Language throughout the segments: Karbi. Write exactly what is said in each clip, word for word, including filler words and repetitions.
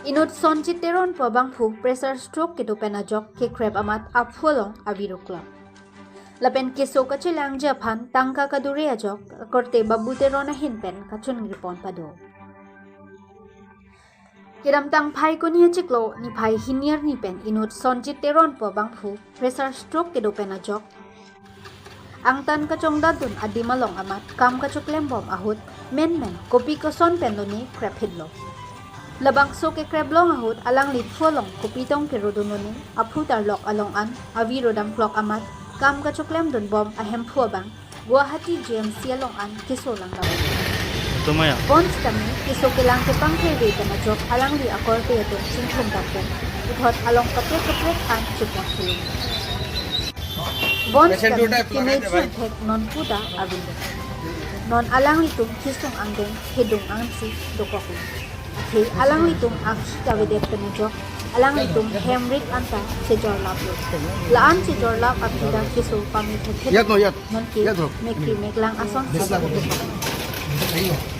Inut Sonjit Teron pu abangphu pressure stroke kedo pen ajok kekrep amat aphu along avi ruklap. Lapen keso kachelangji aphan tangka kadure ajok akorte Babu Teron ahin pen kachongri pon pado. Kedamtang Phaikuni achiklo niphai hini arni pen inut Sonjit Teron pu abangphu pressure stroke kedo pen ajok angtan kachongdatdun adim along amat kam kachoklem bom ahut menmen kopi koson pen lone krep hitlo. Labangso kekrep long ahut alangli phu along kopi tong kerodun lone aphu tarlok along an avi rodam klok amat kam kachoklemdun bom ahemphu abang Guwahati G M C along an keso langdam. Tumaya. Bonsitame keso kelang kepangthir pen ajok alangli akorte atum chingthum dam pen puthot along kaprek kaprek an chepon chilung. Bonsitame kemejun thek non puta avi. Non alanglitum kesung angdeng hedung angsi dokok. Athe alanglitum aksi kavedet pen ajok alanglitum hem rit anta chejor laplo. La-an chejor lap aphi ta keso pame thek thek. Yat no, yat. Nonke yat no. Mekri meklang ason. Bisla ko.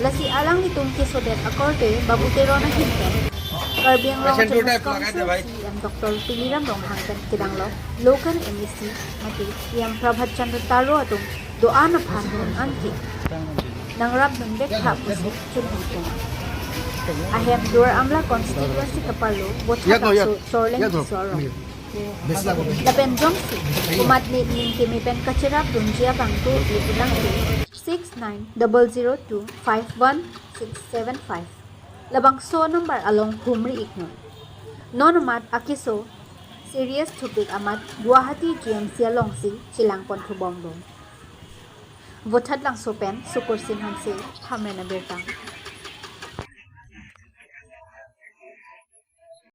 Lasi alanglitum kesodet akorte Babu Teron ahin pen Karbi Anglong Autonomous Council C E M Doctor Tuliram Ronghang pen kedang lo local M A C mate E M Prabhat Chandra Taro atum do-an aphan non anke nangrapdun vek tha pusi chunhun pon. Ahem Duar Amla constituency kaparlo Vothatlangso Chorleng Tisso arong. Lapen jongsi komatne ning keme pen kacherapdunji abang do iputangte six nine double zero two five one six seven five. Labangso number along humri iknon. Non amat akeso serious thupik amat Guwahati G M C alongsi chelang pon thubom bom. Vothatlangso pen Sukursing Hanse, Hamren abirta.